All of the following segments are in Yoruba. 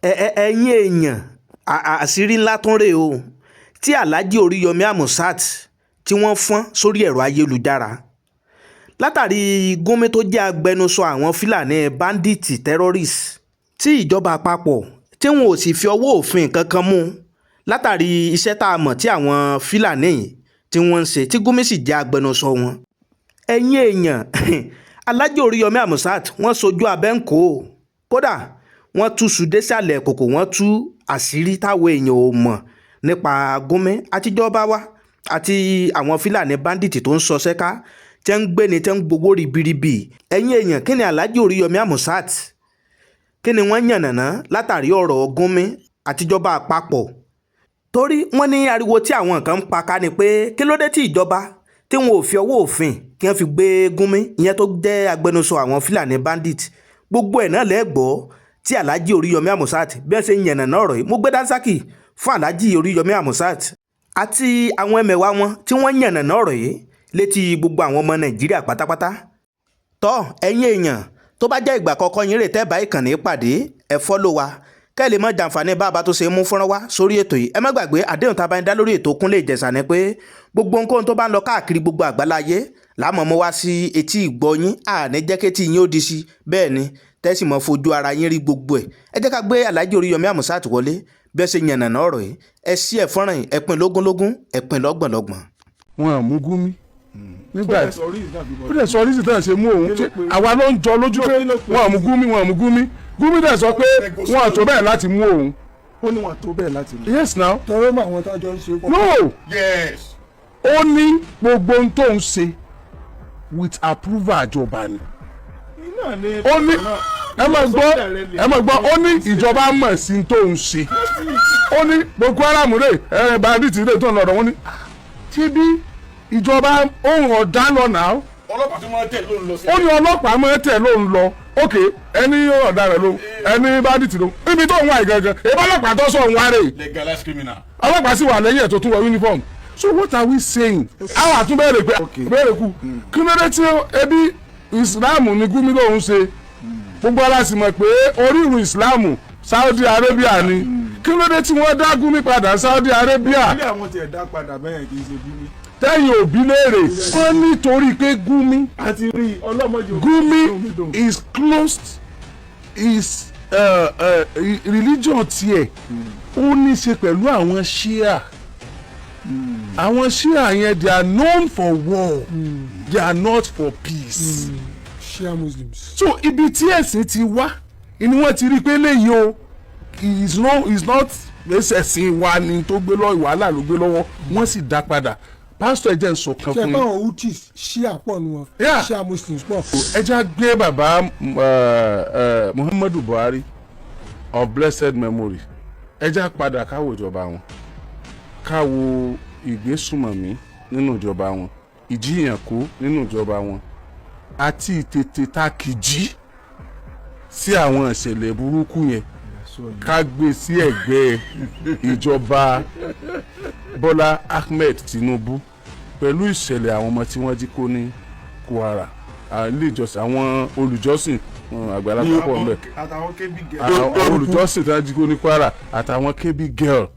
Ẹ̀yin èèyàn, àṣírí ńlá tún rèé o tí Alhaji Oríyọmi Hamzat tí wọ́n fọ́n sórí ẹ̀rọ ayélujára látàrí Gumi tó jẹ́ agbẹnusọ àwọn Fúlàní bandit terrorist tí ìjọba àpapọ̀ tí wọn ò sì fi ọwọ́ òfin kankan mú látàrí iṣẹ́ tá a mọ̀ tí àwọn Fúlàní yìí tí wọ́n ń ṣe, tí Gumi sì jẹ́ agbẹnusọ wọn. Ẹ̀yin èèyàn, Alhaji Oríyọmi Hamzat, wọ́n sojú abẹ́ ń kó o. Kódà wọ́n túṣu désàlẹ̀ kòkò, wọ́n tú àṣírí táwọn èèyàn ò mọ̀ nípa Gumi àtijọba wa àti àwọn Fúlàní bandit tó ń ṣọṣẹ́ ká, tẹ́ ń gbéni, tẹ́ ń gbowó ribiribi. Ẹ̀yin èèyàn, kí ni Alhaji Oríyọmi Hamzat, kí ni wọ́n yànnàná látàrí ọ̀rọ̀ Gumi àtijọba àpapọ̀? Torí wọ́n ní ariwo tí àwọn kan ń pa ká ni pé kí ló dé tí ìjọba tí wọn ò fi ọwọ́ òfin kí wọ́n fi gbé Gumi, ìyẹn tó jẹ́ agbẹnusọ àwọn Fúlàní bandit. Gbogbo ẹ̀ náà lẹ́gbọ̀ọ́ tí Alhaji Oríyọmi Hamzat bí wọ́n ṣe ń yànnàná ọ̀rọ̀ yìí. Mo gbé dánsákì fún Alhaji Oríyọmi Hamzat àti àwọn ẹmẹ̀wà wọn tí wọ́n yànnàná ọ̀rọ̀ yìí létí gbogbo àwọn ọmọ Nàìjíríà pátápátá. Tọ́, ẹ̀yin èèyàn, tó bá jẹ́ ìgbà àkọ́kọ́ yín rè tẹ́ bá ìkànnì pàdé, ẹ follow wa kẹ́ ẹ lè mọ jàǹfààní bá a bá tó ṣe mú fọ́nrán wá sórí ètò yìí. Ẹ má gbàgbé àdéhùn tá a bá ń dá lórí ètò Kúnlé Ìjẹ̀ṣà ni pé gbogbo nǹkan tó bá ń lọ káàkiri gbogbo àgbáláyé láàmú mú wá sí etí ìgbọ́ yín. Àní jẹ́ kétí yín ó di sí bẹ́ẹ̀ ni tẹ́sí mọ́ fojú ara yín rí gbogbo ẹ̀. Ẹ jẹ́ ká gbé Alhaji Oríyọmí Hamzat wọlé bí ẹ ṣe yànnàná ọ̀rọ̀ yìí. Ẹ sí ẹ̀ fọ́nrán yìí, ẹ pín lógúnlógún, ẹ pín lọ́gbọ̀nlọ́gbọ̀n. Wọn à mú Gumi nígbà tí ó dẹ̀ sọ oríṣi tán ṣe mú òun. Àwa ló ń jọ lójú pé wọn à mú Gumi, wọn à mú Gumi. Gumi dẹ̀ sọ pé wọn à tó bẹ́ẹ̀ láti mú òun. Ó ní wọn tó bẹ́ẹ̀ láti mú. Yes now. Tọrọ mọ àwọn tájọ ń ṣe pọ̀. No. Yes. Ó ní gbogbo ohun tó ń ṣe with approval ìjọba ni. Ó ní, ẹ máa gbọ́, ẹ máa gbọ́, ó ní ìjọba mọ̀ sí tó ń ṣe. Ó ní Boko Haram rè ẹ, bandit rè tó ń lọ́dọ̀ wọn ní tí bí ìjọba ohun ọ̀dá lọ náà. Ọlọ́pàá tó máa tẹ̀ ló ń lọ sí. Ó ní ọlọ́pàá máa tẹ̀ ló ń lọ. Ok, ẹni ọ̀daràn ló, ẹni bandit ló, ibi tó ń wá ìgangan ìbá ọlọ́pàá tó sọ òun wá rè. Legalized criminal. Ọlọ́pàá sì wà lẹ́yìn ẹ̀ tó tún wọ uniform. So what are we saying? Àwọn àtúnbẹ̀rẹ̀ pé bẹ̀rẹ̀ kú, kí ló dé tí ebi Islam ní Gumi lòún ṣe? Gbogbo ara sì mọ̀ pé orírun Islam, Saudi Arabia ni. Kí ló dé tí wọ́n dá Gumi padà Saudi Arabia? Ilé àwọn tiẹ̀ dá padà bẹ́ẹ̀, kì í ṣe Gumi. Tẹ́yìn òbí léèrè, wọ́n nítorí pé Gumi àti rí ọlọ́mọdé. Gumi is closed is religion tiẹ̀, ó ní í ṣe pẹ̀lú àwọn Shia. Àwọn Shia yẹn, they are known for war, they are not for peace. Shia Muslims. So ibi tí ẹ̀sìn ti wá ni wọ́n ti rí i pé léyìí o is no is not ẹ̀sìn wa ni tó gbé lọ, wàhálà ló gbé lọ́wọ́, wọ́n sì dá padà. Pásítọ̀, ẹ jẹ́ n sọ kan ṣe fún pé yín. Àwọn Houthis, Shia pọ̀ nù wọn. Shia Muslims pọ̀. Ẹ jẹ́ gbé bàbá Muhammadu Buhari of blessed memory, ẹ jẹ́ padà káwo ìjọba wọn, káwo ìgbésùmọ̀mí nínú ìjọba wọn, ìjìyàn kó nínú ìjọba wọn, àti ìtètè takìjí sí àwọn ìṣẹ̀lẹ̀ burúkú yẹn, ká gbé sí ẹ̀gbẹ́ ìjọba Bọ́lá Ahmed Tinubu pẹ̀lú ìṣẹ̀lẹ̀ àwọn ọmọ tí wọ́n jí kó ní Kwara, ilé ìjọsìn, àwọn olùjọ́sìn àgbàlagbà pọ̀ ńbẹ̀. Àtàwọn Kebbi girl. Àwọn olùjọ́sìn tí wọ́n jí kó ní Kwara àtàwọn Kebbi girl.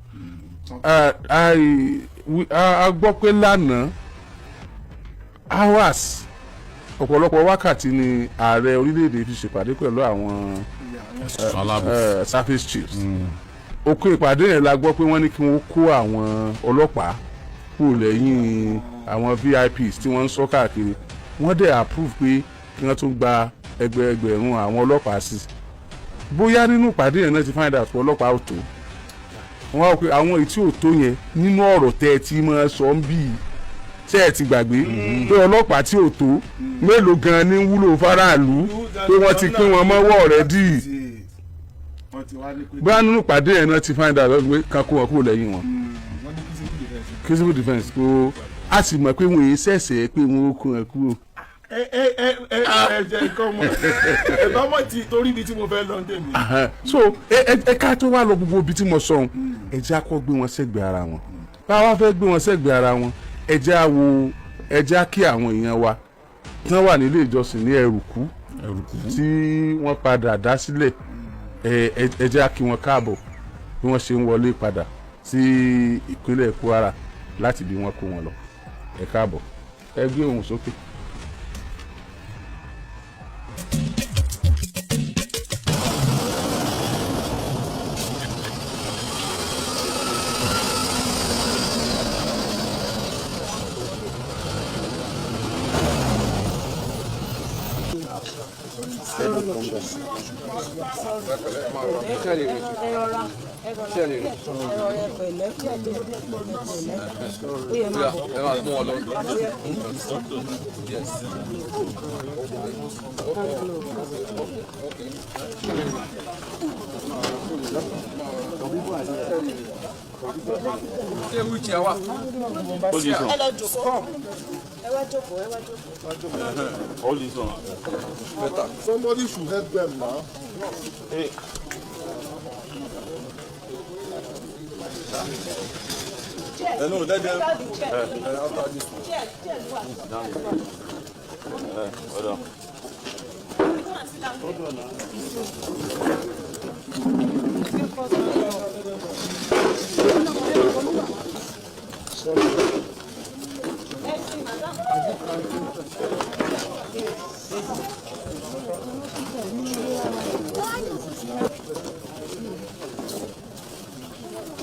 A gbọ́ pé lánàá, hours, ọ̀pọ̀lọpọ̀ wákàtí ni ààrẹ orílẹ̀-èdè fi ṣèpàdé pẹ̀lú àwọn aláàbò. Service chiefs. Òkú ìpàdé yẹn la gbọ́ pé wọ́n ní kí wọ́n kó àwọn ọlọ́pàá kúrò lẹ́yìn àwọn VIPs tí wọ́n ń sọ káàkiri. Wọ́n dẹ̀ approve pé kí wọ́n tún gba ẹgbẹẹgbẹ̀rún àwọn ọlọ́pàá sí. Bóyá nínú ìpàdé yẹn náà ti find out pé ọlọ́pàá ò tó. Wọ́n wá pé àwọn èyí tí ò tó yẹn nínú ọ̀rọ̀ tẹ́ ẹ ti máa sọ ń bí, ṣé ẹ ti gbàgbé pé ọlọ́pàá tí ò tó mélòó gan-an ní wúlò fáráàlú, pé wọ́n ti pín wọn mọ́wọ́ already? Wọ́n ti wá ní pé Bóyá nínú ìpàdé yẹn náà ti find out pé kan kó wọn kúrò lẹ́yìn wọn. Wọ́n ní kí civil defence. Kí civil defence kó, a sì mọ̀ pé wọ́n èyí ṣẹ̀ṣẹ̀ pé wọ́n ó kó wọn kúrò. Ẹ ẹ ẹ ẹ ẹ jẹ nǹkan mọ ẹ bá mọ ti torí ibi tí mo fẹ́ lọ ń tèmi. So ẹ ká tó wá lọ gbogbo ibi tí mo sọ ohun, ẹ jẹ́ á kọ́ gbé wọn sẹ́gbẹ̀ẹ́ ara wọn. Bá a wá fẹ́ gbé wọn sẹ́gbẹ̀ẹ́ ara wọn, ẹ jẹ́ á wo, ẹ jẹ́ á kí àwọn èèyàn wa tí wọ́n wà nílé ìjọsìn ní Ẹrùkú Ẹrùkú. tí wọ́n padà dá sílẹ̀. Ẹ jẹ́ á kí wọn káàbọ̀ bí wọ́n ṣe ń wọlé padà sí ìpínlẹ̀ Kwara láti bí wọ́n kó wọn lọ. Ẹ káàbọ̀, ẹ gbé ohùn sókè. Ẹ rọra, ẹ rọra, ẹ rọra, ẹ pẹ̀lẹ́, ẹ pẹ̀lẹ́, ó yẹ máa bọ̀. Ẹ máa mú ọ lọ. Ṣé wheelchair wà? Ẹ lọ jókòó, ẹ wá jókòó, ẹ wá jókòó. All this one. Better. Somebody should help them now. Hey. Chair. No, let them. Without the chair. After this one. Chair, chair wà. Hold on. Come and sit down here. Ẹ ṣe madam.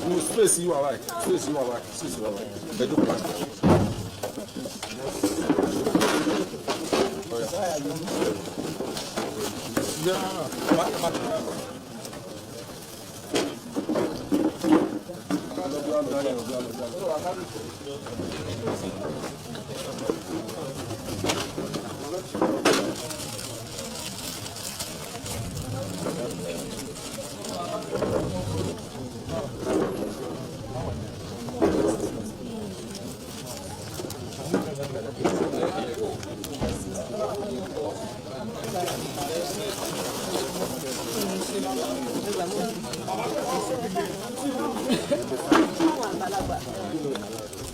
No, space you are right. Space you are right. Space you are right. Ẹ jókòó láti.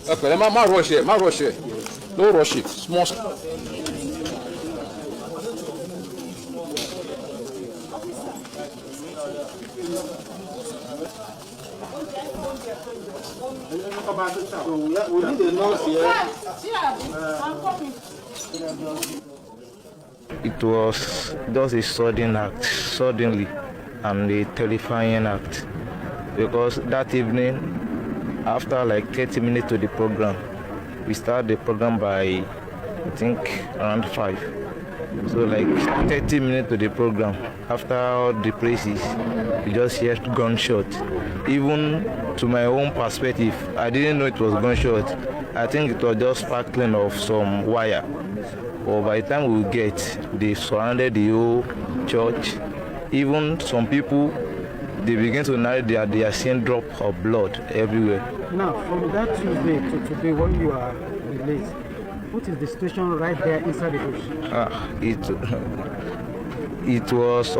Ẹ pẹ̀lẹ́, má rush ẹ, má rush ẹ. No rush it. Small. We need a nurse here. Chair, I'm coming. It was just a sudden act, suddenly, and a terrifying act. Because that evening, after like 30 minutes to the program, we start the program by, I think, around 5. So like 30 minutes to the program, after all the praises, we just hear gunshot. Even to my own perspective, I didn't know it was gunshot. I think it was just sparkling of some wire. But by the time we get, they surrounded the whole church. Even some people, they begin to narrate that they are seeing drop of blood everywhere. Now, from that Tuesday to today, when you are released, what is the situation right there inside the bush? It was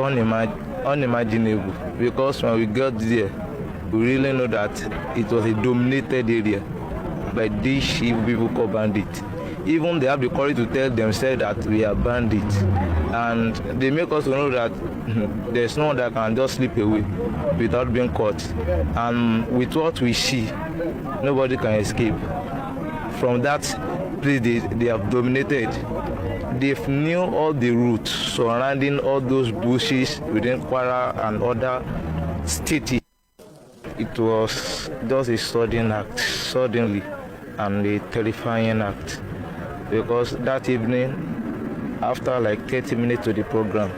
unimaginable, because when we got there, we really know that it was a dominated area by these evil people called bandits. Even they have the courage to tell themselves that we are bandits, and they make us know that there's no one that can just slip away without being caught. And with what we see, nobody can escape from that place they have dominated. They've knew all the routes surrounding all those bushes within Kwara and other states. It was just a sudden act, suddenly, and a terrifying act. Because that evening, after like 30 minutes to the program,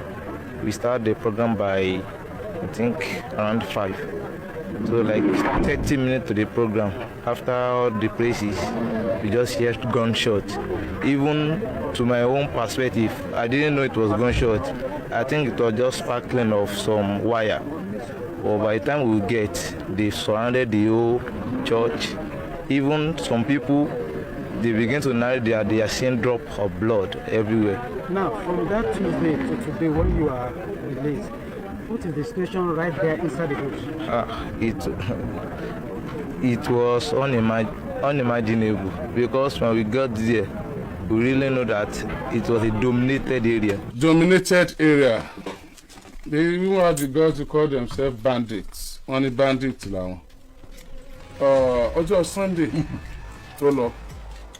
we start the program by, I think, around 5. So like 30 minutes to the program, after all the praises, we just hear gunshot. Even to my own perspective, I didn't know it was gunshot. I think it was just sparkling of some wire. But by the time we get, they surrounded the whole church. Even some people, they begin to narrate that they are seeing drop of blood everywhere. Now, from that Tuesday to today, when you are released, what is the situation right there inside the bush? It was unimaginable, because when we got there, we really know that it was a dominated area. Dominated area They even have the guts to call themselves bandits. Wọ́n ní bandits làwọn. Ọjọ́ Sunday tó lọ.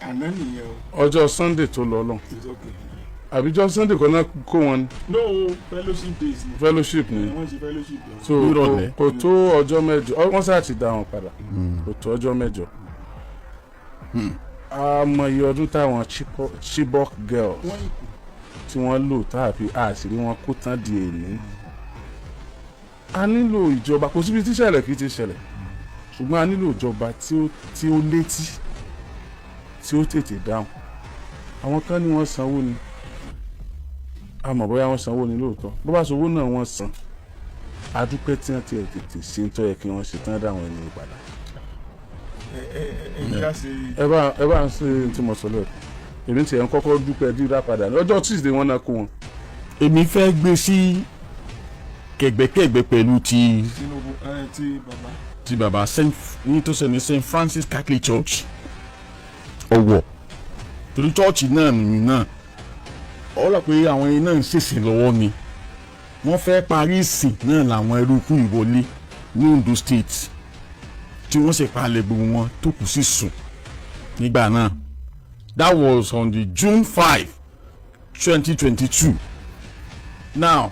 Àná nìyẹn o. Ọjọ́ Sunday tó lọ lọ. It's okay. Àbíjọ́ Sunday kan náà kó wọn ni. No, fellowship days ni. Fellowship ni. Wọ́n ṣe fellowship lọ. So Nírọ̀lẹ́. kò tó ọjọ́ 8, wọ́n sáà ti dá wọn padà. Kò tó ọjọ́ 8. A mọ iye ọdún táwọn Chibok girls tí wọ́n lò tàbí àṣírí wọn kó tán di èní. A nílò ìjọba. Kò síbi tí ìṣẹ̀lẹ̀ kì í ti ṣẹlẹ̀, ṣùgbọ́n a nílò ìjọba tí ó létí, tí ó tètè dáhùn. Àwọn kan ní wọ́n sanwó ni. A mọ̀ bóyá wọ́n sanwó ni lóòótọ́. Bó bá sanwó náà wọ́n san, a dúpẹ́ tí wọ́n ti ẹ̀ tètè ṣe ń tọ́ yẹ kí wọ́n ṣe tán dáhùn ẹni padà. Ẹ ẹ ẹ ṣe. Ẹ bá ń ṣe tí mo sọ lẹ́ẹ̀kan, èmi tiẹ̀ ń kọ́kọ́ dúpẹ́ dídá padà lọ́jọ́ Tuesday wọn náà kó wọn. Èmi fẹ́ gbé sí kẹ̀gbẹ́kẹ̀gbẹ́ pẹ̀lú ti Tinubu ẹ ti bàbá. Ti bàbá Saint ní tó ṣe ní St Francis Catholic Church, Ọ̀wọ̀, torí chọ́ọ̀chì náà nìyí náà ó rà pé àwọn ẹni náà ń ṣèṣìn lọ́wọ́ ni wọ́n fẹ́ parí ìsìn náà làwọn eruku ìwọlé ní Ondo State tí wọ́n sì palẹ̀ gbogbo wọn tó kù sí sùn nígbà náà. That was on the June 5, 2022. Now,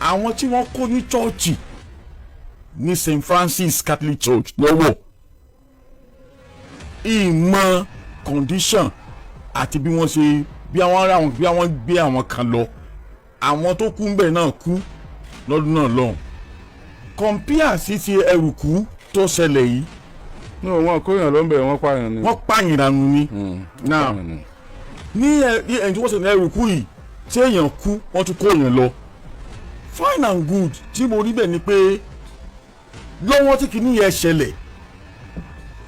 àwọn tí wọ́n kó ní chọ́ọ̀chì ní St Francis Catholic Church lọ́wọ́, ìmọ̀ condition àti bí wọ́n ṣe bí àwọn ará wọn bí àwọn gbé àwọn kan lọ, àwọn tó kú ńbẹ̀ náà kú lọ́dún náà lọ́hùn. Compare sí ti Ẹrùkú tó ṣẹlẹ̀ yìí. Ní wọn kóyàn ló ń bẹ̀, wọ́n pààyàn ni. Wọ́n pààyàn dànù ni. Now, pààyàn ni. ní ẹni tí wọ́n ṣe ní Ẹrùkú yìí, tí èèyàn kú, wọ́n tún kó èèyàn lọ. Fine and good. Tí mo rí bẹ́ẹ̀ ni pé lọ́wọ́ tí kìíní yẹn ṣẹlẹ̀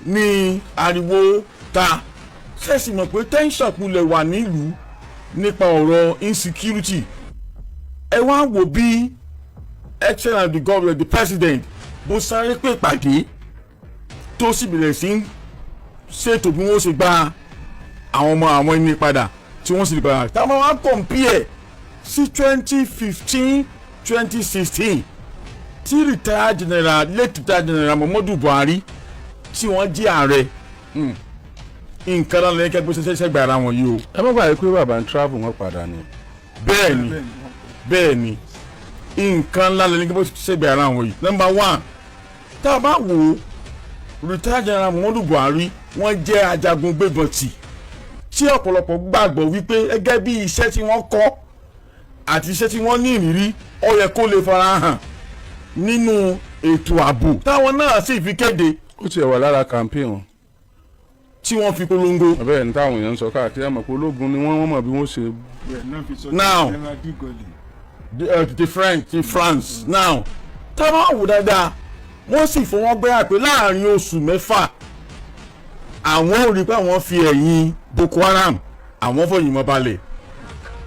ní ariwo ta ṣẹ̀sì mọ̀ pé tension kulẹ̀ wà nílùú nípa ọ̀rọ̀ insecurity. Ẹ wá wò bí excellent the governor, the president, bó sáré pé pàdé tó sì bẹ̀rẹ̀ sí ń ṣètò bí wọ́n ṣe gba àwọn ọmọ àwọn ẹni padà tí wọ́n sì lè padà. Táwọn wá compare sí 2015, 2016 tí retired general, late retired general Muhammadu Buhari tí wọ́n jí ààrẹ, nǹkan náà lẹ́yìn kẹ́gbẹ́ ṣẹṣẹ́ gba ara wọn yìí o. Ẹ má gbàgbé pé bàbá ń travel, wọn padà ni. Bẹ́ẹ̀ ni, nǹkan ńlá lẹ́yìn kẹ́gbẹ́ ṣẹṣẹ́ gba ara wọn yìí. Number one, tá a bá wò ó, retired general Muhammadu Buhari, wọ́n jẹ́ ajagun gbébọn tì tí ọ̀pọ̀lọpọ̀ gbàgbọ́ wípé gẹ́gẹ́ bí iṣẹ́ tí wọ́n kọ́ àti iṣẹ́ tí wọ́n ní ìrírí, ó yẹ kó lè fara hàn nínú ètò ààbò táwọn náà sì fi kéde. Ó tiẹ̀ wà lára campaign wọn. Tí wọ́n fi polongo. Bẹ́ẹ̀ ni táwọn èèyàn ń sọ káàkiri àmọ́ pé ológun ni wọ́n, wọ́n mọ̀ bí wọ́n ṣe. Now, the French, the France. Now, tá a bá wò dáadáa, wọ́n sì fọwọ́ gbẹ́yà pé láàrin oṣù 6 àwọn ò rí pé àwọn fi ẹ̀yìn Boko Haram, àwọn fọyín mọ́ balẹ̀.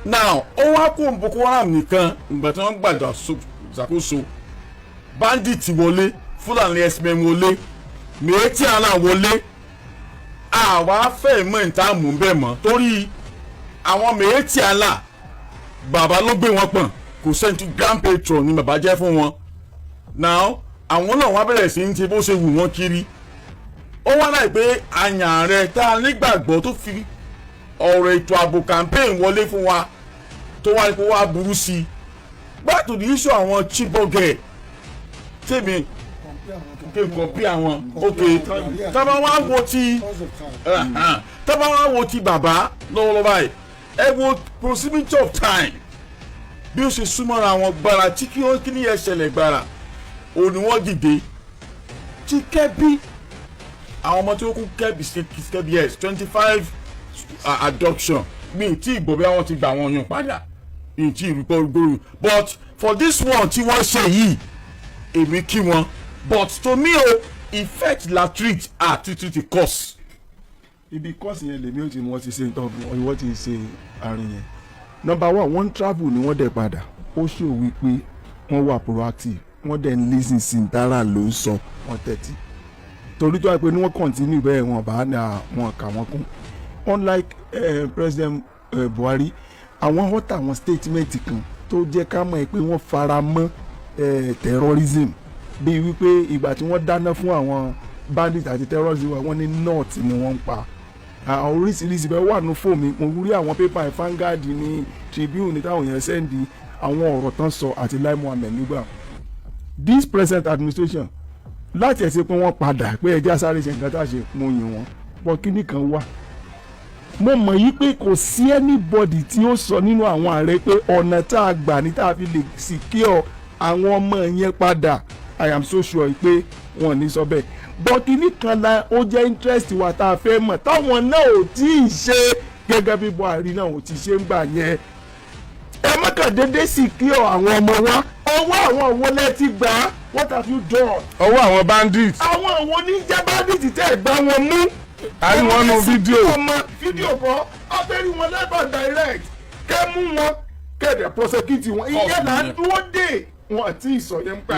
Now, ó wá kó Boko Haram nìkan. Ìgbà tí wọ́n gbàgbà ṣàkóso, bandit wọlé, Fúlàní herdsmen wọlé, Miyetti Allah wọlé. Àwa fẹ́ mọ̀ níta mú bẹ́ẹ̀ mọ́ torí àwọn Miyetti Allah, bàbá ló gbé wọn pọ̀n. Kò sẹ́ni tí grand patron ni bàbá jẹ́ fún wọn. Now, àwọn náà wá bẹ̀rẹ̀ sí ní ti bó ṣe wù wọ́n kiri. Ó wá láì pé àyàn rẹ̀ tá a nígbàgbọ́ tó fi ọ̀rọ̀ ètò ààbò campaign wọlé fún wa tó wá ní kó wá burú sí i. Back to the issue àwọn Chibok girl, tèmi kí n compare àwọn. Ok, tábà wá wo ti tábà wá wo ti bàbá lọ́wọ́lọ́wọ́ báyìí, ẹ wo proximity of time bí ó ṣe súnmọ́ra wọn gbára tí kí wọ́n kí ní yẹn ṣẹlẹ̀ gbára òun ni wọ́n dìde tí Kẹ́bí, àwọn ọmọ tí ó kú Kẹ́bí Kẹ́bí, yes, 25 adoption. Mi ì tí ì gbọ́ bí wọ́n ti gbà wọ́n yàn padà, mi ì tí ì rí gbòòrò. But for this one tí wọ́n ṣe yìí, èmi kí wọn, but to me o, effect la treat àti treat the cause. Ibi cause yẹn lèmi ò ti mú. Wọ́n ti ṣe nǹkan, ìwọ́n ti ṣe àárín yẹn. Number one, wọ́n travel ni wọ́n dẹ̀ padà. Ó ṣò wípé wọ́n wà proactive, wọ́n dẹ̀ ń listen sí ní tara ló ń sọ, wọ́n tẹ́tí. Torí tó wà pé ní wọ́n continue bẹ́ẹ̀, wọ́n bá ní àwọn kà wọ́n kún. Unlike President Buhari, àwọn utter àwọn statement kan. Tó jẹ́ ká mọ̀ pé wọ́n fara mọ́ terrorism, bíi wípé ìgbà tí wọ́n dáná fún àwọn bandits àti terrorism, wọ́n ní North ni wọ́n ń pa. Àwọn oríṣiríṣi bẹ́ẹ̀ wà ní fóònù mi. Mo rí àwọn pépà Vanguard ní, Tribune ní, táwọn èèyàn send àwọn ọ̀rọ̀ tán sọ àti Lai Muhammed nígbà. This present administration, láti ẹ̀ ṣe pé wọ́n padà pé ẹjẹ́ sáré ṣe nǹkan tá a ṣe, mo yìn wọ́n pọ̀. Kíní kan wà, mo mọ̀ yí pé kò sí anybody tí ó sọ nínú àwọn ààrẹ pé ọ̀nà tá a gbà ní tá a fi lè secure àwọn ọmọ yẹn padà. I am so sure pé wọn ò ní sọ bẹ́ẹ̀, but kíní kan la ó jẹ́ interest wa tá a fẹ́ mọ̀ táwọn náà ò tí ì ṣe, gẹ́gẹ́ bí Buhari náà ò tí ì ṣe ń gbà yẹn. Ẹ má kàn déédéé secure àwọn ọmọ wa. Ọwọ́ àwọn wo lẹ ti gbà á? What have you done? Ọwọ́ àwọn bandits. Àwọn àwọn oníjẹ́ bandits tẹ́ ẹ̀ gbá wọn mú. A rí wọn nú fídíò. Ọmọ fídíò kọ́, abẹ́rí wọn live and direct. Kẹ́ mú wọn, kẹ́ẹ̀dẹ̀ prosecute wọn. Ìyẹn là ń dúró dè. Wọn àti ìsọ̀ yẹn ń pa,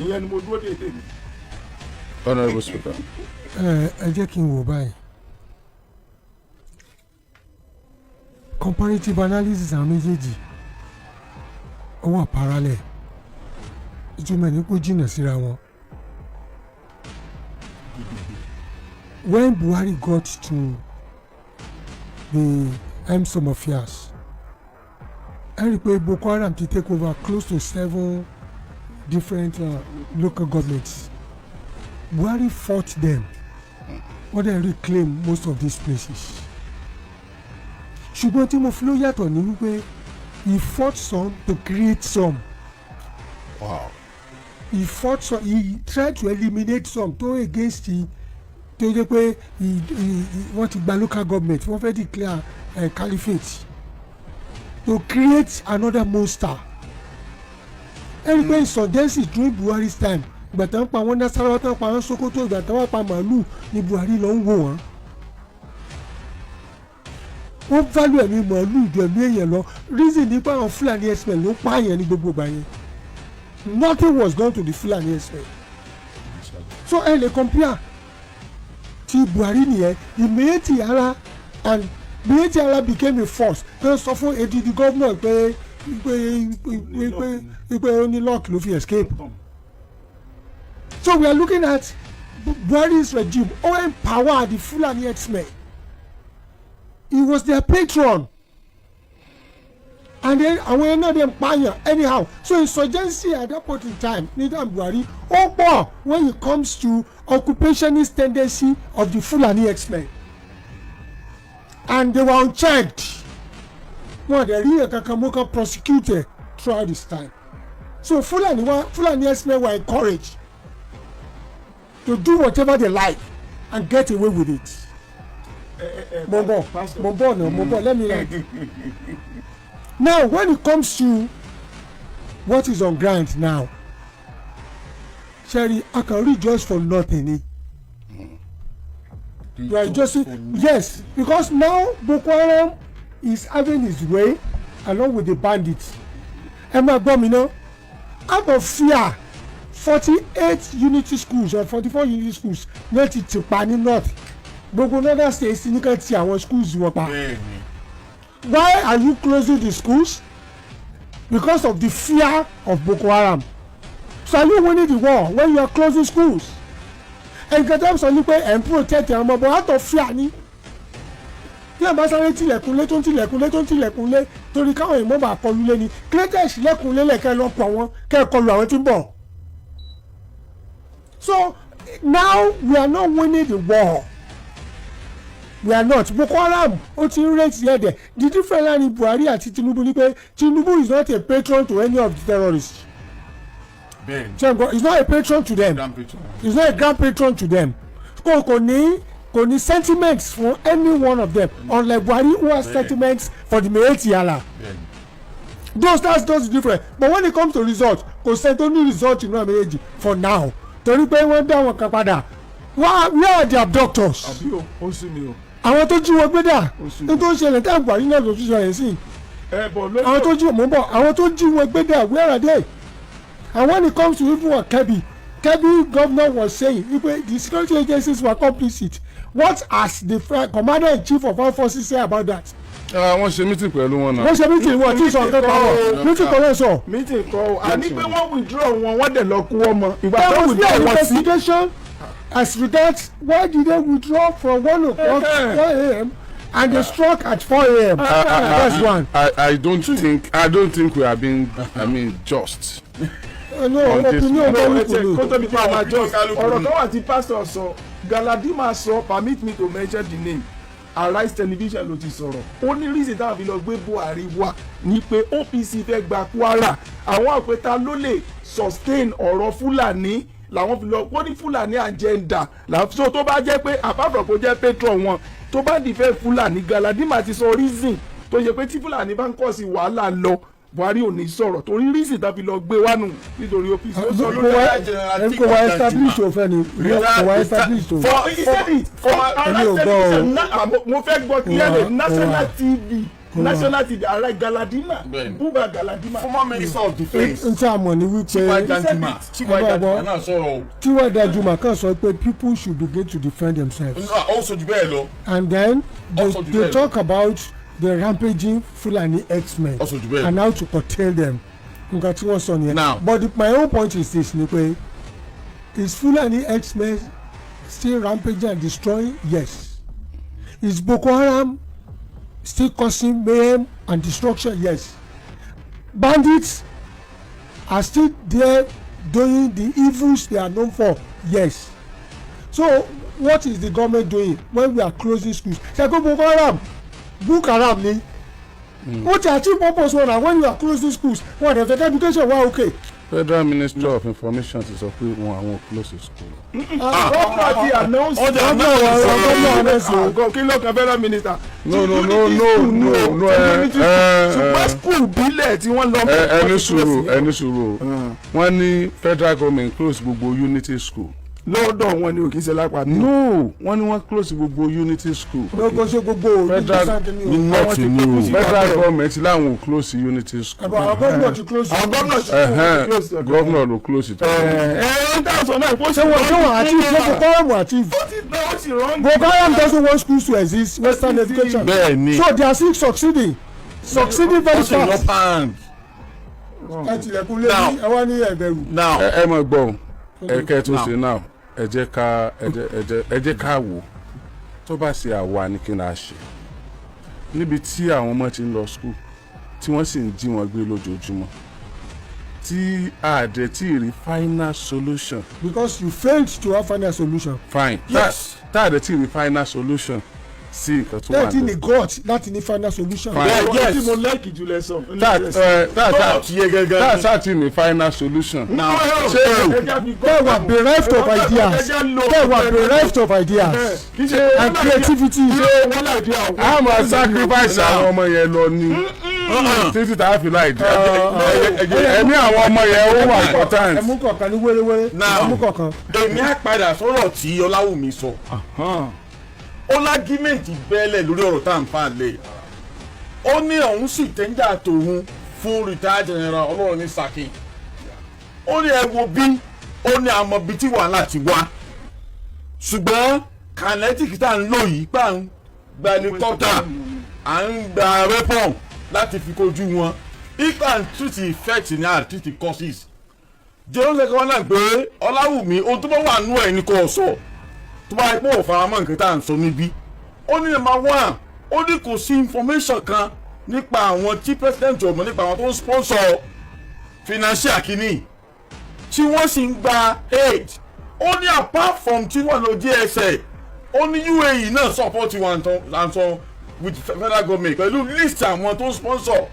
ìyẹn ni mo dúró dè tèmi. Honourable Speaker. Ẹ jẹ́ kí n wò báyìí. Comparative analysis àwọn méjèèjì, ó wà parallel. Ìtumọ̀ ní kó jìnnà síra wọn. When Buhari got to the helm of affairs, ẹ rí i pé Boko Haram ti take over close to seven different local governments. Buhari fought them, wọ́n dẹ̀ reclaim most of these places. Ṣùgbọ́n tí mo fi ló yàtọ̀ ní wípé he fought some to create some. He fought some, he tried to eliminate some tó against the tó jẹ́ pé wọ́n ti gba local government, wọ́n fẹ́ declare caliphate to create another monster. Ẹ rí i pé insurgency during Buhari's time, ìgbà tí wọ́n pa wọ́n Nasarawa, tí wọ́n pa wọ́n Sokoto, ìgbà tí wọ́n pa màálù ní Buhari lọ ń wò wọ́n. Wọ́n value ẹ̀mí màálù ju ẹ̀mí èèyàn lọ. Reason ní pé àwọn Fulani herdsmen ló ń pààyàn ní gbogbo ìgbà yẹn. Nothing was done to the Fulani herdsmen, so ẹ lè compare ti Buhari nìyẹn. The Miyetti Allah, and Miyetti Allah became a force tó sọ fún edidi governor pé ó ní luck ló fi escape. So we are looking at Buhari's regime. Ó empower the Fulani herdsmen. He was their patron, and then àwọn yẹn náà dem pààyàn anyhow. So insurgency at that point in time ní time Buhari ó pọ̀ when it comes to occupationist tendency of the Fulani herdsmen, and they were unchecked. Wọn dẹ̀ rí ẹ̀ka kan mú kan prosecuted throughout this time. So Fulani herdsmen were encouraged to do whatever they like and get away with it. Mo bọ̀, mo bọ̀ náà, mo bọ̀. Let me land. Now, when it comes to what is on ground now, Sherry, I can rejoice for nothing ni. You are just, yes, because now Boko Haram is having his way along with the bandits. Ẹ máa gbọ́ mi ná. Out of fear, 48 unity schools or 44 unity schools ní ti tì pa ní north. Gbogbo northern states ní ká ti àwọn schools wọn pa. Why are you closing the schools? Because of the fear of Boko Haram. So are you winning the war when you are closing schools? Nǹkan tó ń sọ ni pé ẹ̀ ń protect àwọn ọmọ, but out of fear ni. Tí ẹ̀ bá sáré tilẹ̀kùnlé, tó ń tilẹ̀kùnlé, tó ń tilẹ̀kùnlé torí káwọn èèyàn bá kọlu lé ni, kílẹ̀tẹ̀ ìṣílẹ̀kùnlé lẹ̀kẹ́ lọ pọ̀ wọn kẹ́ ẹ kọlu àwọn tí ń bọ̀. So now we are not winning the war. We are not. Boko Haram ó ti ń rate yẹn. The difference láàrin Buhari àti Tinubu ni pé Tinubu is not a patron to any of the terrorists. Bẹ́ẹ̀ni, he is not a patron to them. He is not a grand patron to them. Kò ní sentiments for any one of them, unlike Buhari, who has sentiments for the Miyetti Allah. Those that's those different. But when it comes to result, kò sẹ́ni tó ní result inú àmì méjì for now, torí pé wọ́n dá wọn kan padà. Where are the abductors? Àbí o, ó sú mi o. Àwọn tó jí wọn gbé dà? Ó sú mi. Ní tó ń ṣẹlẹ̀ tá Buhari náà ló tún ṣẹlẹ̀ sí. Ẹ bọ̀ lórí. Àwọn tó jí, mò ń bọ̀, àwọn tó jí wọn gbé dà? Where are they? And when it comes to even Kebbi Kebbi governor was saying wípé the security agencies were complicit. What has the commander in chief of all forces say about that? Ah, wọ́n ṣe meeting pẹ̀lú wọn náà. Wọ́n ṣe meeting, wọ́n ti sọ nǹkan kan wọ̀ meeting kan ló sọ. Meeting kọ́ o, àní pé wọ́n withdraw wọn, wọ́n dẹ̀ lọ kú ọmọ ìgbà There tó was no withdraw wọn sí. investigation as regards why did they withdraw from 1 o'clock, 1 a.m., and they struck at 4 a.m. That's one. I don't think we are being, I mean, just. No On this opinion. one. No, ẹ Kálukú tẹ ni. kó tóbi pé àwọn àjọ ọ̀rọ̀ kan wà tí pásítọ̀ sọ, Galadima sọ, permit me to mention the name, Arise Television ló ti sọ̀rọ̀. Ó ní reason táwọn fi lọ gbé Buhari wá ni pé OPC fẹ́ gba Kwara, àwọn àpẹta ló lè sustain ọ̀rọ̀ Fúlàní làwọn fi lọ. Wọ́n ní Fúlàní agenda làwọn so tó bá jẹ́ pé apart from kó jẹ́ patron wọn tó bá dìfẹ́ Fúlàní, Galadima ti sọ reason tó ṣe pé tí Fúlàní bá ń kọ́ sí wàhálà lọ, Buhari ò ní sọ̀rọ̀ torí reason tá fi lọ gbé wánu nítorí OPC. Ó sọ lórí Kò wá establish òfin ni, kò wá establish o. For he said it for Èmi ò Arise gbọ́ o. Television. Mo fẹ́ gbọ́ clearly. Wà, National wà. TV, National TV, Arise, Galadima. Bẹ́ẹ̀ni. Buba Galadima. Former minister of defence. N tí a mọ̀ ní wípé T.Y. Danjuma, T.Y. Danjuma náà sọ̀rọ̀ o. T.Y. Danjuma kan sọ pé people should begin to defend themselves. Ó sọ jù bẹ́ẹ̀ lọ. And then they, Also they jù bẹ́ẹ̀ lọ. talk about the rampaging Fulani herdsmen Also jù bẹ́ẹ̀ lọ. and how to curtail them. Nǹkan tí wọ́n sọ nìyẹn. Now- But my own point is this, ni pé is Fulani herdsmen still rampaging and destroying? Yes. Is Boko Haram still causing mayhem and destruction? Yes. Bandits are still there doing the evils they are known for? Yes. So what is the government doing when we are closing schools? Ṣe Boko Haram, Boko Haram ni wọ́n ti achieve purpose wọn na. When you are closing schools, wọn dẹ̀ fẹ́ education wa okay. Federal Ministry of Information ti sọ pé wọn àwọn close school. Gómìnà ti announce. Gómìnà wa, gómìnà announce o. Ah, kí ló kan federal minister? No, ẹ ẹ Ṣùgbọ́n school bílẹ̀ tí wọ́n lọ. Ẹ ẹni sùúrù, ẹni sùúrù. Wọ́n ní federal government close gbogbo unity school. Lọ́dọ̀ wọn ni ò kì í ṣe lápá mi. No, wọ́n ní wọ́n close gbogbo unity school. Lóko ṣe gbogbo Federal Ní north ni o. Federal government láwọn ò close unity school. Àwọn gómìnà ti close. Àwọn gómìnà ti close. Gómìnà ló close it. Ẹ ẹ ń dáhùn sọ náà kó Ṣé wọ́n achieve, ṣé Boko Haram achieve? Ó ti ó ti wrong. Boko Haram doesn't want schools to exist, western education. Bẹ́ẹ̀ ni. So they are still succeeding very Ó sì lọ fast. pound. Ẹ tilẹ̀kùn lé ní ẹ wá ní ẹ̀bẹ̀rù. Now Ẹ ẹ mọ̀ gbọ́ ẹ kẹ́ ẹ tó ṣe now, ẹ jẹ́ ká ẹ jẹ́ ká wò tó bá ṣe àwa ni kí n á ṣe níbi tí àwọn ọmọ ti ń lọ school tí wọ́n sì ń jí wọn gbé lójoojúmọ́, tí àdẹ tí ì rí final solution. Because you failed to have final solution. Fine. Yes. Tá àdẹ tí ì rí final solution sí nǹkan tó wà Láti ní níbẹ̀. gut láti ní final solution. Fine. Yes. Tí mo like jù lẹ sọ. Tá ẹ tá tá Tó yẹ gangan. tá tá ti ní final solution. Now They were bereft of ideas. They were bereft of ideas and creativity. A máa sacrifice àwọn ọmọ yẹn lọ ní títí tá a fi láì dé ẹ̀mí àwọn ọmọ yẹn, ó wà important. Ẹmú kọ̀ọ̀kan ní wéréwéré. Now. Ẹmú kọ̀ọ̀kan. Èmi á padà sọ̀rọ̀ tí Ọláwùmí sọ. Ó l'argument bẹ́ẹ̀lẹ̀ lórí ọ̀rọ̀ tá à ń fà lẹ̀. Ó ní òun sì tẹ́ńjà tòun fún retired general ọlọ́run ní Saki. Ó ní ẹ wo bí ó ní àmọ́ bí tí wàhálà ti wá, ṣùgbọ́n kinetic tá à ń lò yìí pa ń gba helicopter, à ń gba weapon láti fi kojú wọn, if and treat the effect ní and treat the causes. Jẹ́rọ lẹ́kọ̀ọ́ náà pé Ọláwùmí, ohun tó bá wà nú ẹ̀ ní kò sọ tó bá yẹ pé ò faramọ́ nǹkan tá à ń sọ níbí. Ó ní number one, ó ní kò sí information kan nípa àwọn tí president ọmọ nípa àwọn tó ń sponsor financial kínní tí wọ́n sì ń gba aid. Ó ní apart from tí wọ́n lọ DSA, ó ní UAE náà support wọn and so with federal government pẹ̀lú list àwọn tó ń sponsor.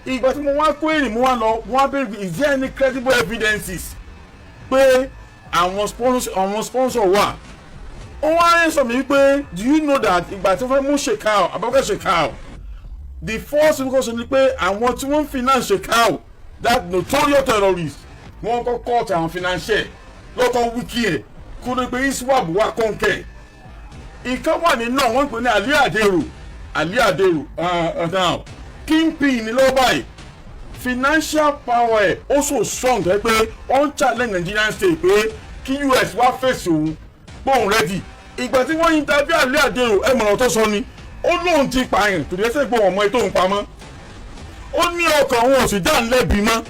Ìgbà tí mo wá kó èrè, mo wá lọ, mo wá béèrè, is there any credible evidences pé àwọn sponsor wà? Ó wá ń sọ mi wípé, do you know that ìgbà tí wọ́n fẹ́ mú Shekau, Abubakar Shekau, the first thing kò sọ ni pé àwọn tí wọ́n ń finance Shekau, that notorious terrorist, wọ́n kọ́ cut àwọn financier lọ́kọ̀ wíkì ẹ̀ kó ló pé ISWAP wà kọ́ńkẹ́. Ìkan wà nínú wọ́n ń pè ní Ali Aderu, Ali Aderu now kingpin ní lọ́wọ́ báyìí. Financial power ẹ̀ ó so strong ẹ pé ó ń challenge Nigerian state pé Kí US wá fèsì òun bóun ready. Ìgbà tí wọ́n interview Alẹ́ Àdèrò, ẹ mọ̀ràn tó sọ ni, ó lóun ti pààyàn torí ẹsẹ̀ pé òun mọ ètò òun pamọ́. Ó ní ọkàn òun ò sì dá lẹ́bi mọ́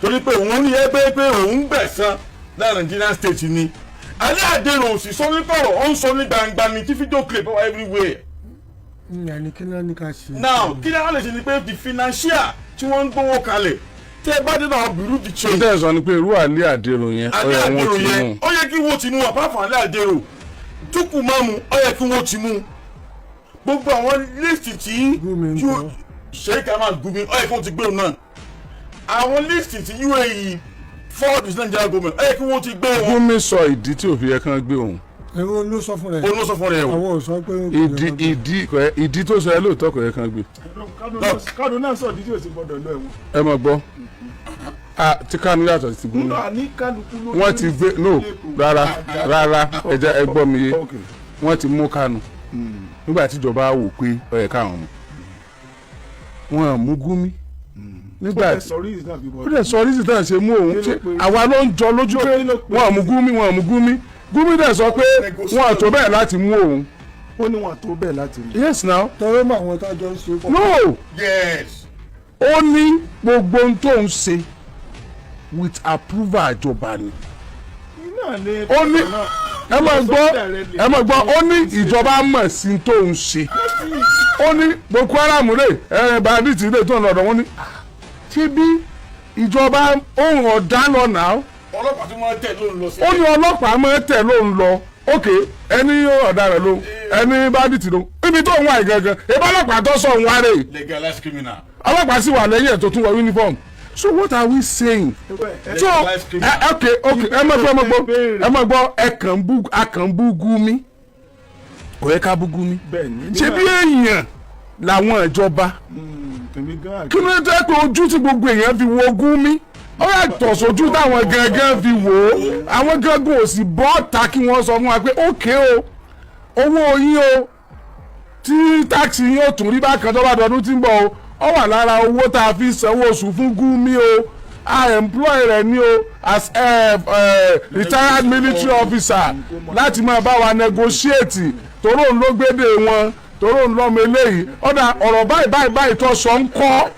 torí pé òun ní ẹgbẹ́ pé òun gbẹ̀san láàrin Nigerian state ni. Alẹ́ Àdèrò ò sì sọ ní kọ̀rọ̀, ó ń sọ ní gbangba ni tí video clip wà everywhere. Ní kí náà ní ká ṣe. Now, kí ni wọ́n lè ṣe ni pé the financier tí wọ́n ń gbowó kalẹ̀, tẹ́ ẹ bá dé náà, bureau de change. Ṣé sọ ni pé irú Àlẹ́ Àdèrò yẹn, ó Alẹ́ yẹ wọ́n Àdèrò ti yẹn mú? Ó yẹ kí wọ́n ti mú. Apart from Alẹ́ Àdèrò, Túkù Máàmù, ó yẹ kí wọ́n ti mú. Gbogbo àwọn list tí Gumi ńkọ́? Sheikh Ahmad Gumi, ó yẹ kí wọ́n ti gbé òun náà. Àwọn list tí UAE forward with Nigeria government, ó yẹ kí wọ́n ti gbé wọn. Gumi sọ ìdí tí ò fi yẹ kán gbé òun. Ẹ̀rọ ló sọ fún rẹ̀. Òun ló sọ fún rẹ̀ o. Àwọn ò sọ pé. Ìdí kò yẹ, ìdí tó sọ ẹ lóòótọ́, kò yẹ kán gbé. Kánú náà sọ dídí òsì gbọ́dọ̀ lọ ẹ̀wọ̀n. Ẹ mọ̀ gbọ́, ah, tí Kánú yàtọ̀ sí ti Gumi. Nínú àní kálukú ló. Wọ́n ti gbé, no, rárá rárá, ẹ jẹ́ ẹ gbọ́ mi yé. Wọ́n ti mú Kánú nígbà tíjọba wò pé ó yẹ káwọn mú wọn, mú Gumi nígbà ó sọ reason náà bí ó dẹ̀ sọ reason náà ṣe mú òun. Ṣe àwa ló ń jọ lójú pé wọn mú Gumi, wọn mú Gumi? Gumi dẹ̀ sọ pé wọn ò tó bẹ́ẹ̀ láti mú òun. Ó ní wọn tó bẹ́ẹ̀ láti mú. Yes now. Tọrọ mọ àwọn tó jọ ń ṣe pọ̀. No. Yes. Ó ní gbogbo ohun tó ń ṣe, with approval ìjọba ni. Náà ni. Ó ní, ẹ máa gbọ́, ẹ máa gbọ́, ó ní ìjọba mọ̀ sí tó ń ṣe. Ó ní Boko Haram rè ẹ, bandit rè, tó ń lọ́dọ̀ wọn ní ṣé bí ìjọba ohun ọ̀dá lọ náà. Ọlọ́pàá tí wọ́n tẹ̀ ló ń lọ sí. Ó ní ọlọ́pàá máa tẹ̀ ló ń lọ. Ok, ẹni ọ̀daràn ló, ẹni bandit ló, ibi tó ń wà yìí gangan, ìbá ọlọ́pàá tó sọ òun wá rè. Legalized criminal. Ọlọ́pàá sì wà lẹ́yìn ẹ̀ tó tún wọ uniform. So what are we saying? So ok, ẹ má gbọ́, ẹ má gbọ́, ẹ má gbọ́. Ẹ kàn bú, a kàn bú Gumi, kò yẹ ká bú Gumi. Ṣé bí èèyàn làwọn ìjọba, kí ló dé pé ojú tí gbogbo èèyàn fi wo Gumi, ó yàtọ̀ sójú táwọn gangan fi wò ó? Àwọn gangan ò sì bọ́ ta kí wọ́n sọ fún wa pé ókè o, owó yín o, tí tax yín ó tún rí bákan tó bá dọdún tí ń bọ̀ o, ó wà lára owó tá a fi sanwó oṣù fún Gumi o, a employ rẹ̀ ní o as retired military officer láti máa bá wa negotiate, toró ń ló gbédè wọn, toró ń lọ́mọ eléyìí. Ọ̀dà ọ̀rọ̀ báyìí báyìí báyìí tó sọ ń kọ́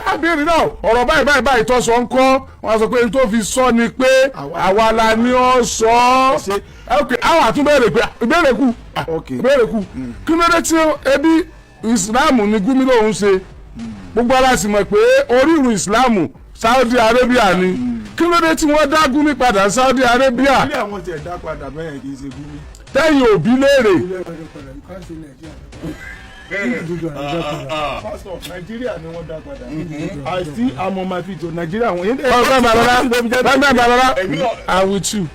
ábẹ́rẹ́ náà, ọ̀rọ̀ báyìí báyìí báyìí tó sọ ń kọ́, wọ́n sọ pé n tó fi sọ ni pé àwa la ní ọ sọ ọ́. Ok, àwọn àtúnbẹ̀rẹ̀ pé ìbéèrè kù, ìbéèrè kù. Kí ló dé tí ebi ìsìláàmù ni Gumi lòún ṣe, gbogbo ara sì mọ̀ pé orírun ìsìláàmù Saudi Arabia ni, kí ló dé tí wọ́n dá Gumi padà Saudi Arabia? Ilé àwọn tiẹ̀ dá padà bẹ́ẹ̀, kì í ṣe Gumi. Tẹ́yìn òbí léèrè. Pastor, Nàìjíríà ni wọ́n dá padà. I still am on my feet o, Nàìjíríà wọn. Ọgbẹ́ bàbá, ọgbẹ́ bàbá, I'm with you.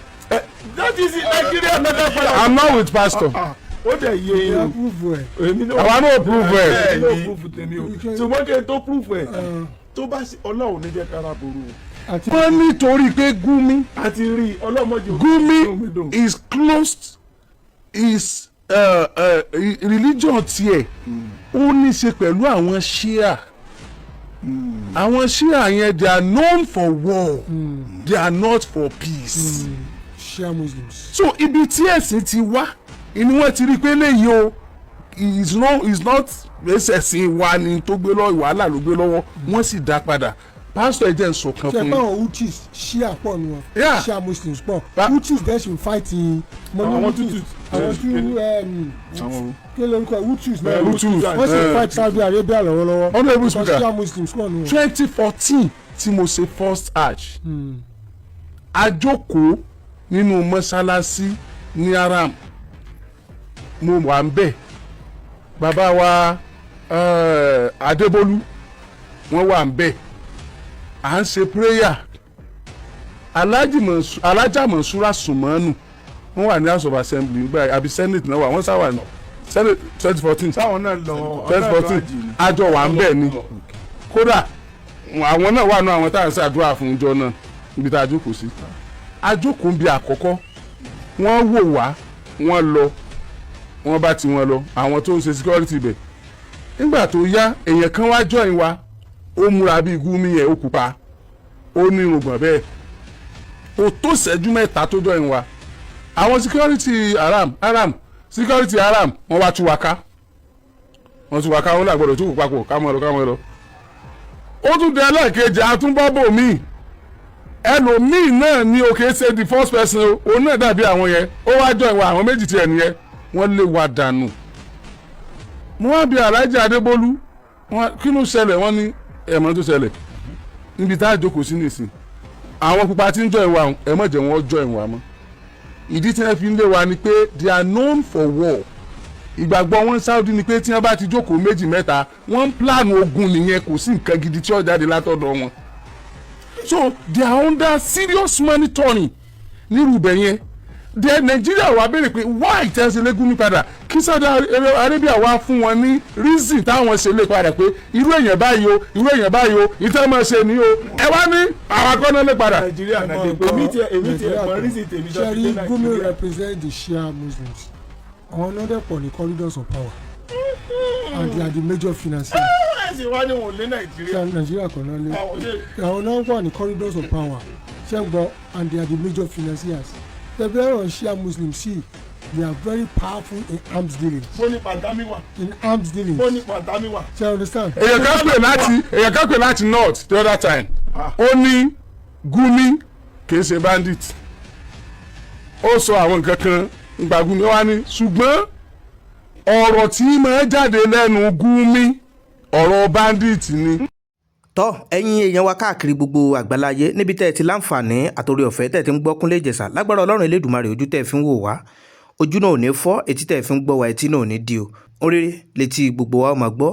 That is it, Nàìjíríà ló dá padà. I'm not with pastor. Ó dẹ̀ yé e o. Àwa náà prove ẹ̀. Èmi náà prove tèmi o, ṣùgbọ́n kí n tó prove ẹ̀, tó bá ṣe, Ọlọ́run ní jẹ́ kára burú o. Wọ́n nítorí pé Gumi àti rí ọlọ́mọdé. Gumi is closed is religion tiẹ̀, ó ní í ṣe pẹ̀lú àwọn Shia. Àwọn Shia yẹn, they are known for war, they are not for peace. Shia Muslims. So ibi tí ẹ̀sìn ti wá ni wọ́n ti rí i pé léyìí o is not ẹ̀sìn wa ni tó gbé lọ́wọ́, wàhálà ló gbé lọ́wọ́, wọ́n sì dá padà. Pásítọ̀, ẹ jẹ́ n sọ kan ṣe fún pé yín. àwọn Houthis, Shia pọ̀ nù wọn. Shia Muslims pọ̀. Ba- Houthis dẹ̀ sì ń fight Àwọn àwọn Hutus. Àwọn tí kí lórúkọ Houthis náà? Hutus, Wọ́n sì ń fight Saudi Arabia lọ́wọ́lọ́wọ́. Honourable Because Speaker. Shia Muslims pọ̀ nù wọn. 2014 tí mo ṣe first hajj, a jókòó nínú mọ́ṣáláṣí ní Haram, mo wà ń bẹ̀, bàbá wa Adébólú, wọ́n wà ń bẹ̀, à ń ṣe prayer. Alhaja Mọ̀ṣúrà Sùmọ́nù, wọ́n wà ní House of Assembly nígbà, àbí Senate náà wà, wọ́n sá wà ní Senate 2014. Táwọn náà lọ. 2014, àjọ wà ń bẹ̀ ni. Kódà àwọn náà wà nù àwọn tá à ń ṣàdúrà fún ìjọ náà. Ibi tá a jókòó sí, a jókòó bí àkọ́kọ́, wọ́n wò wá, wọ́n lọ, wọ́n bá ti wọn lọ, àwọn tó ń ṣe security ibẹ̀. Nígbà tó yá, èèyàn kan wá join wa, ó múra bíi Gumi yẹn, ó pupa, ó ní irùngbọ̀n bẹ́ẹ̀. Kò tó ṣẹ́jú 3 tó join wa. Àwọn security haram, security haram, wọ́n wá tú wa ká, wọ́n tú wa ká. Wọ́n làgbọ́dọ̀ tó kó papọ̀ ká mọ́ lọ, ká mọ́ lọ. Ó tún di ẹlẹ́ẹ̀kejì, àtúnbọ́bò míì, ẹlòmíì náà ní o, kìí ṣe the first person o. Òun náà dàbí àwọn yẹn, ó wá jọ ìwà àwọn méjì tiẹ̀ nìyẹn, wọ́n lé wa dànù. Mo wá bi Alhaji Adébólú wọn, kí ló ṣẹlẹ̀? Wọ́n ní ẹ̀mọ́ tó ṣẹlẹ̀ níbi tá a jókòó sí nìsín, àwọn pupa tí ń jọ ìwà, ẹ má jẹ́ wọ́n jọ ìwà mọ́. Ìdí tí wọ́n fi ń lé wa ni pé they are known for war. Ìgbàgbọ́ wọn Saudi ni pé tí wọ́n bá ti jókòó méjì mẹ́ta, wọ́n ń plan ogun nìyẹn. Kò sí nǹkan gidi tí ó jáde látọ̀dọ̀ wọn, so they are under serious monitoring nírú ibẹ̀ yẹn. Then Nigeria wá béèrè pé why tẹ́ ṣe lé Gumi padà? Kí Saudi Arabia wá fún wọn ní reason táwọn ṣe lé padà, pé irú èèyàn báyìí o, irú èèyàn báyìí o, ìtẹ́ máa ṣe ní o. Ẹ wá ní àwọn akọ́nà lé padà. Nàìjíríà náà dé pé èmi tiẹ̀ mọ reason tèmi tó fi dé Ṣé ẹ rí, Gumi Nàìjíríà. represent the Shia Muslims. Àwọn náà dẹ̀ pọ̀ ní corridors of power and they are the major financiers. Ẹ sì wá ní wọn ò lé Nàìjíríà. Ṣé Nàìjíríà kan náà lé? Àwọn ṣe Àwọn náà wà ní corridors of power, ṣé ń gbọ́? And they are the major financiers. The very Shia Muslims, see, they are very powerful in arms dealing. Bó ní Pàǹtámì wà. In arms dealing. Bó ní Pàǹtámì wà. Ṣé you understand? Èèyàn kan pè láti north the other time, ó ní Gumi kì í ṣe bandit. Ó sọ àwọn nǹkan kan nípa Gumi. Ó wá ní ṣùgbọ́n ọ̀rọ̀ tí máa jáde lẹ́nu Gumi, ọ̀rọ̀ bandit ni. Tọ́, ẹ̀yin èèyàn wa káàkiri gbogbo àgbáláyé, níbi tẹ́ ẹ ti láǹfààní àtòrí ọ̀fẹ́ tẹ́ ẹ ti ń gbọ́ Kúnlé Ìjẹ̀ṣà, lágbára Ọlọ́run Elédùmarè, ojú tẹ́ ẹ fi ń wò wá, ojú náà ò ní fọ́, etí tẹ́ ẹ fi ń gbọ́ wá, etí náà ò ní di o. Oríire létí gbogbo wa ó máa gbọ́.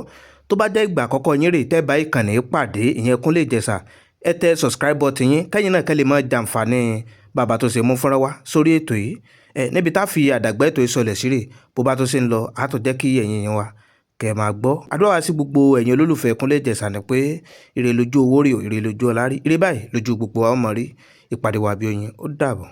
Tó bá jẹ́ ìgbà àkọ́kọ́ yín rèé tẹ́ bá ìkànnì pàdé, ìyẹn Kúnlé Ìjẹ̀ṣà, ẹ tẹ subscribe button yín, kẹ́yìn náà kẹ́ lè máa jàǹfààní bàbá tó ṣe mú fúnra wá sórí ètò yìí. Ẹ níbi tá a fi àdàgbà ètò ìsọlẹ̀ sí rè, bó bá tó ṣe ń lọ, á tó jẹ́ kí ẹ̀yin yẹn wa kẹ́ ẹ máa gbọ́. Àdúrà wa sí gbogbo ẹ̀yin olólùfẹ́ Kúnlé Ìjẹ̀ṣà ni pé ire lójú owó rí o, ire lójú ọlá rí, ire báyìí lójú gbogbo wa ó mọ̀ rí. Ìpàdé wa bí oyin, ó dàbọ̀.